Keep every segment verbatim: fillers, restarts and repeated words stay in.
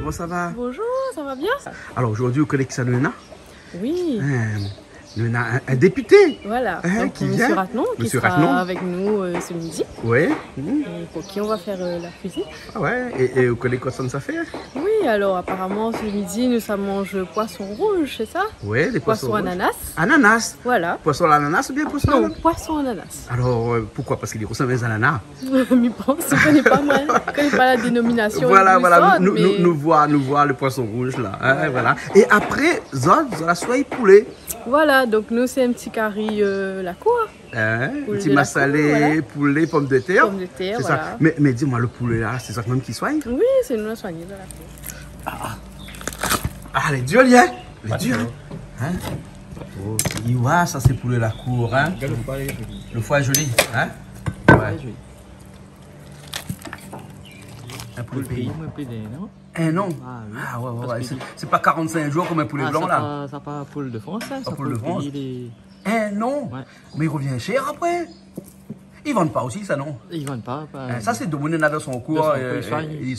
Comment ça va ? Bonjour, ça va bien ? Alors, aujourd'hui, au Collège Salona, Oui. euh, on a un, un député, Voilà. hein, Donc, qui Monsieur vient. Ratnon, qui Monsieur sera Ratnon. avec nous, euh, ce midi. Ouais. Mhm. Et pour qui on va faire, euh, la cuisine. Ah ouais, et, et vous connaissez quoi ça, ça fait ? Oui, alors, apparemment, ce midi, nous, ça mange poisson rouge, c'est ça ? Ouais, les Poisson poissons rouges. ananas. Ananas. Voilà. Poisson à l'ananas ou bien poisson à Non, l'an- poisson ananas. Alors, euh, pourquoi ? Parce qu'il ressemble à un ananas. Mi pans, mi koné pa, moin. Mi koné pa la dénomination Voilà, voilà, exacte, nou, nou, mais nou, nou voi, nou voi le poisson rouge là, hein, Voilà. voilà. Et après, zot, zot la sway poulé. Voilà, donc nous, c'est un petit cari, euh, la cour. Hein, Poulé ti de la masalé, cour, voilà. poulé, pomme de terre. Pomme de terre, C'est ça. voilà. Mais, mais dis-moi, le poulet là, c'est zot mèm ki sway ? Oui, c'est nous, la soigné de la cour. Ah, lé dir, li, hein ? Lé dir, hein ? Hein ? Oh, i voi, sa sé poulé la kour, hein ? Regarde le foie, il est joli. Le foie est joli, hein ? Ouais. Très joli. Un poulet Poulé pays. Pays, moin, plus d'un an. Un an ? Ah, oui. Ah, ouais, ouais, Parce ouais. que C'est, c'est pas quarante-cinq jours comme un poulet Ah, blanc, ça là. pas, ça pas poule de France, hein, Pas ça poule de poule France. pays, les Un an ? Ouais. Mais il revient cher après. Ils vendent pas aussi, ça, non ? Ils vendent pas, pas. Eh, sa, sé domoun néna dan son koin, Dans son coin, euh, ils soignent. euh, ils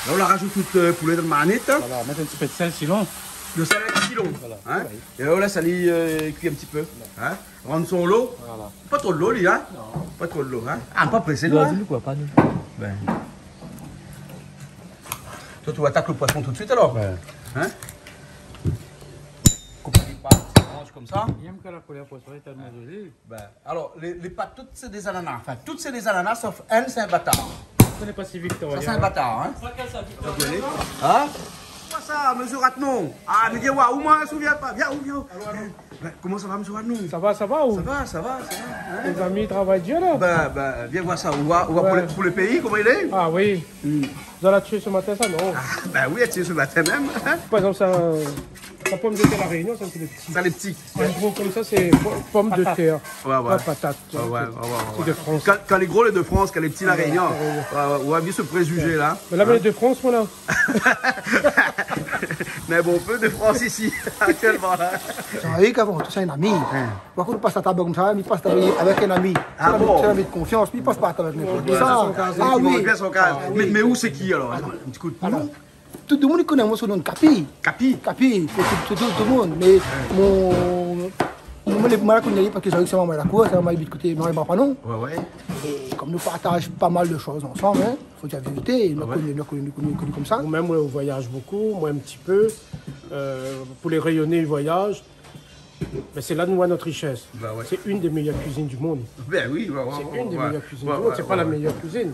Là, on la rajoute tout, euh, poulet dans le marmite, hein. Voilà, mettre un petit peu de sel, sinon. Le sel avec citron, Voilà. hein. Et là, on laisse aller, euh, cuire un petit peu, hein. Rendre son lot. Voilà. Pas trop de l'eau, lui, hein. Non. Pas trop de l'eau, hein. Ah, pas pressé, Non, non, hein. c'est lui, quoi, pas nous. Ben. Toi, tu attaques le poisson tout de suite, alors. Ouais. Hein ? Coupe les parties, range comme ça. J'aime que la couleur poisson est tellement jolie. Ben, alors, les, les pattes, toutes, c'est des ananas. Enfin, toutes, c'est des ananas, sauf un, c'est un bâtard. On connaît pas si Victoria. Ça, c'est un bâtard, hein. Hein ? Quoi ça, Monsieur Ratnon ? Ah, mais viens voir, ou moi, souviens pas. Viens, ou viens. Allô, allô. Ben, comment ça va, Monsieur Ratnon ? Ça va, ça va, ou ? Ça va, ça va, ça va, hein ? Les amis travaillent dur, là. Ben, ben, viens voir ça. On voit, on voit pour Ouais. le, pour le pays, comment il est. Ah oui. Hmm. Dans la tué ce matin, ça, non ? Ah, ben oui, elle a tué ce matin même, hein. Par exemple, ça, euh, la pomme de terre La Réunion, ça, c'est le petit. Ça, les petits. En gros, comme ça, c'est po-, pomme de Patate. terre. Ouais, ouais. Pas patate. Ouais, ouais, ouais, ouais, C'est ouais. de France. Quand, quand les gros, les de France, quand les petits, La Ouais, Réunion. ouais, ouais. Ouais, ouais, on a vu ce préjugé-là. Mais là, Hein ? mais les de France, voilà. Mais bon, peu de France ici, actuellement, là. Jean-Yves, avant, tout ça, un ami. Hein. Par contre, passe à table comme ça, il passe avec un ami. Ah C'est un ami, bon ? c'est un ami de confiance, il passe pas avec n'importe Ouais, qui. Ça, c'est son cas, Ah oui. Bien son cas. Ah Mais, oui. mais où c'est qui, alors ? Alors, Un petit coup de alors, poulon. Tout le monde connaît mon nom de Capi. Capi. Capi, c'est tout, tout, tout, tout le monde. Mais mon, mon, mon, mon, mon, parce que j'ai réussi à m'envoyer la cour, ça m'a évité côté, non, il va pas non. Ouais, ouais. Et comme nous partageons pas mal de choses ensemble, hein, faut dire la vérité, nous Ouais. connaissons, nous connaissons, nous connaissons comme ça. Moi-même, moi, on voyage beaucoup, moi un petit peu. Euh, pour les Réunionnais, ils voyagent. Mais c'est là nous avons notre richesse. Bah ouais. C'est une des meilleures cuisines du monde. Ben oui, ouais, ouais, C'est ouais, une des ouais. meilleures cuisines Ouais, du monde. ouais, C'est pas ouais, la ouais. meilleure cuisine.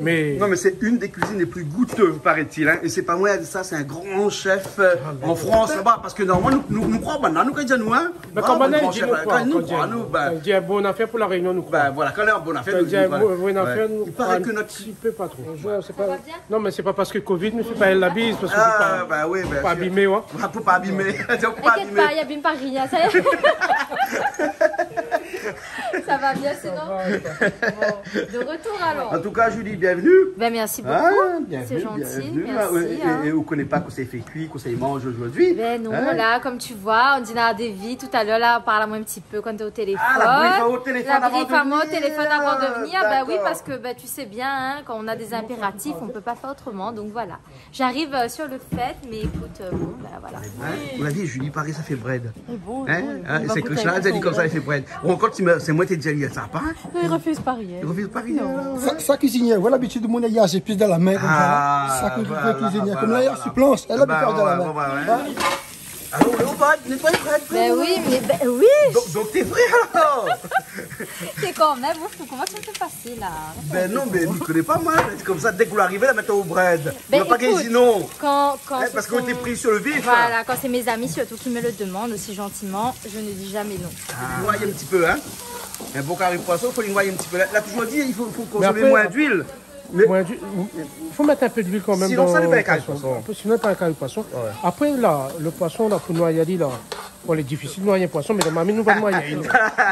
Mais Non, mais c'est une des cuisines les plus goûteuses, paraît-il, hein. Et c'est pas moi, ça, c'est un grand chef, euh, Ah, ben en France, là-bas. Parce que normalement, nous, nous, nous croyons, maintenant, nous, quand nous, hein. Mais Voilà, comment un on grand dit, chef, nous, hein. quoi, Quand nous, quand on dit, quand nous, ben, quand on dit un bon affaire pour La Réunion, nous croit. Ben voilà, quand on est en bonne affaire, Quand on nous, dit un voilà. bon, bonne Ouais. affaire, nous Il paraît croit que un notre petit peu, pas trop. Bonjour, c'est Ça pas va bien ? Non, mais c'est pas parce que covid ne fait pas elle la bise, parce que Ah, faut pas, bah oui, bien faut pas sûr. abîmer, hein. Ah, faut pas abîmer. Faut pas Inquiète abîmer. pas, il abîme pas rien, ça y est. Ça va bien sinon ? Ça va, ça va. Bon, de retour alors. En tout cas, Julie, bienvenue. Ben, merci beaucoup. Ah, bienvenue, C'est gentil, bienvenue. merci, Ah, ouais, et, hein. et, et ou koné pa kosa i fé kui, kosa i manz zordi. Ben non, Hein ? là, comme tu vois, on dit on a des vies. Tout à l'heure, là, on parle un petit peu quand t'es au téléphone. Ah, la brief amoin au téléphone La avant brief de amoin au venir. téléphone avant de venir. Ben oui, D'accord. parce que, ben, tu sais bien, hein, quand on a des impératifs, on peut pas faire autrement. Donc voilà. J'arrive, euh, sur le fait, mais écoute, euh, bon, ben voilà. Hein ? Ou la vi, Julie, paré sa fé brèd. Sé bon, Hein ? bon, Hein ? on va Sé goûter Krishna, un peu li di son konmsa, brèd. li fé brèd. Ou ankor, ti mé, sé moin, té di ali sa, pa, hein ? Non, il refuse pas rien. Li refuz pa rien. Non. Sa, sa kuizinièr, voilà, labitid, demoun i azi plis dan la min, konmsa. Ah, Sa kuizinièr, voilà, konmsa, voilà, la, voilà. su plansh, èl la Bah, plis dan la ouais, min. ouais, ouais, ouais. Hein ? Alors, le brèd, nettoie le brèd, Ben frère. oui, mais ben oui. Donc, donc, t'es vrai, alors ? T'es quand même ouf, comment tu me fais passer, là ? Ben non, mais mi koné pa, moin. Sé konmsa, dé ke ou ariv la, mèt o brèd. Ben, Ou la pa écoute, gingn di non. quand, quand Hein, ce parce que sont t'es pris sur le vif, Voilà, hein. quand c'est mes amis surtout qui me le demandent aussi gentiment, je ne dis jamais non. Ah, noyé in ti pé, hein. In bon kari poisson, fo li noy in ti pé. La, la toujour di, i fo, fo Mais konsomé après, moin d'huile. Mais Moin d'huile, fo mèt in pé d'huile kan mèm Sinon, sa dan lé pa in kari poisson. poisson. Apré, sinon, pa in kari poisson. Ouais. Apré, la, le poisson, la, pou noy ali, la, bon, lé difisil noy in poisson, mé dan marmit, nou va noy ali. Nou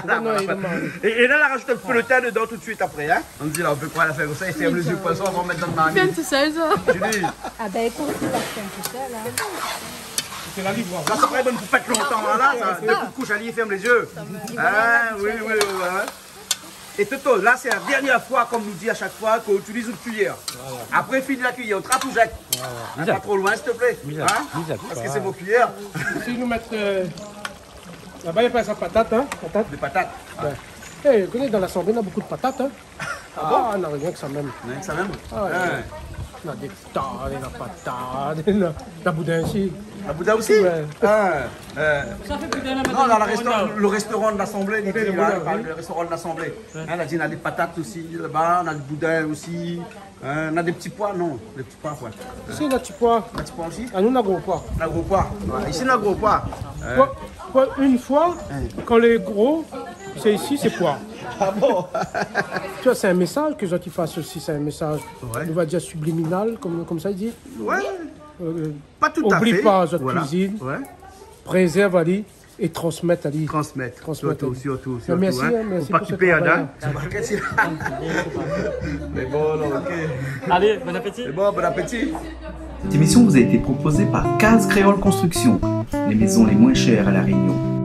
va noy ali dan marmit. Et, et là, on rajoute un peu le thym dedans tout de suite après, hein. On dit là, on peut pas la faire comme ça, et ferme les yeux poisson avant de mettre dans le marmite. Bien tout seul, ça. Julie. Ah ben, écoute, ça se fait tout seul, hein. C'est la livrance. Là, ça paraît bonne poupette longtemps, hein, là, ça. Ouais, c'est ça. Deux coups de couche, allez, ferme les yeux. Ça va. Hein, oui, oui, oui, ouais. É Toto, la sé la dernièr foi, kom nou di a shak foi, k'ou itiliz out kuiyèr. Voilà. Apré, fini la kuiyèr, ou trap ou zèt. Voilà. Hein, pa tro loin, s'il te plaît. Hein ? Parske sé mon kuiyèr. Isi nou mèt, euh, laba i apèl sa patat, hein, patat. Dé patat. Ouais. Eh, ou koné, dan Lasanblé, na bonpé de patat, hein. Ah bon ? Ah, na rienk sa mèm. Rienk sa mèm ? Ah ouais. Na dé tart, na patat, na, na boudin osi. Na boudin osi ? Ouais. Ah, euh, non, la, la resto-, le restaurant de l'Assemblée, li di, la, le restaurant de l'Assemblée. Ouais. Hein, la di, na dé patat osi, laba, na le boudin osi. Hein, na dé ti poi, non, dé ti poi, ouais. Isi, na ti poi. Na ti poi osi ? Ah, nou, na gro poi. Na gro poi. Ouais, isi, na gro poi. Euh. Poi, poi, une fois, quand les gros, c'est ici, c'est poi. Ah bon ? Tu vois, c'est un message que zot i fé osi, c'est un message, on va dire, subliminal, comme, comme ça i di. Ouais. Euh, pa tout à fait. Oubli pa zot kuizine. Voilà. Ouais. Prézèrv ali é transmèt ali. Transmèt. Transmèt ali. Sirtou, sirtou, sirtou, hein. Mèrsi, hein, mèrsi pou se travay. Fo pa ki pèrd, hein. Mé bon, non, ok. Allez, bon appétit. Mé bon, bon appétit. Cette émission vous a été proposée par Case Créole Construction, les maisons les moins chères à La Réunion.